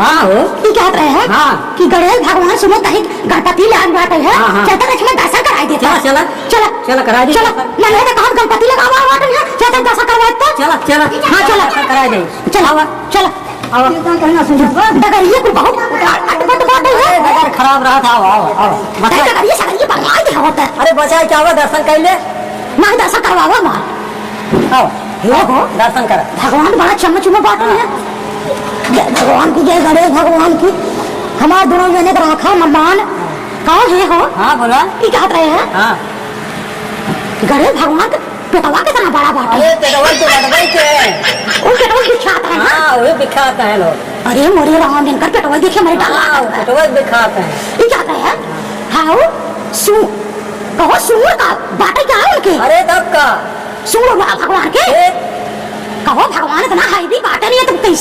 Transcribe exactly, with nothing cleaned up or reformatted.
हाँ हो। ई कहत रहे हैं हाँ। कि गणेश भगवान सुनो तही गणपति ले आन बाटे है। हाँ, हाँ। चलता रहे, मैं दर्शन कराई देता। चला, चला। चला। चला, कराई दे चला। दर्शन। नहीं है तो हम गणपति लगावा बाटे है, चलता दर्शन करवा देता। चला, चला। हाँ, चला। दर्शन कराई दे। चला, आवा। चला। आवा। डगरिया कुल बहुत अटपट बाटे है। अरे, डगर खराब रहत, आवा, आवा, आवा। बता। डगरिया सगरिया बनवाई दे होता। अरे, बचाई के आवा, दर्शन कर ले। नहीं, दर्शन करवावा हमार। आओ, हे हो। दर्शन कर। भगवान बड़ा चमचुमा बाटे हैं। जय भगवान की, जय गणेश भगवान की। हमार दोनों जने के राखा, ममान। कहो हे हो। हाँ, बोला। ई कहत रहे हैं? हाँ। गणेश भगवान के पेटवा कितना बड़ा बाटे। अरे, पेटवा तो बड़बई के। वो पेटवा दिखात है ना? हाँ, वो दिखात है लोग। अरे, मोरे राम, इनकर पेटवा देखे, मोरे डर हाँ, लागत है। पेटवा दिखात है। ई कहत रहे हैं? हाँ, सु-, कहो, सूर का बाटे क्या है उनके? अरे, तब का? सूर बा भगवान के? ए? कहो, भगवान इतना heavy बाटे नहीं है, तुम कैसे?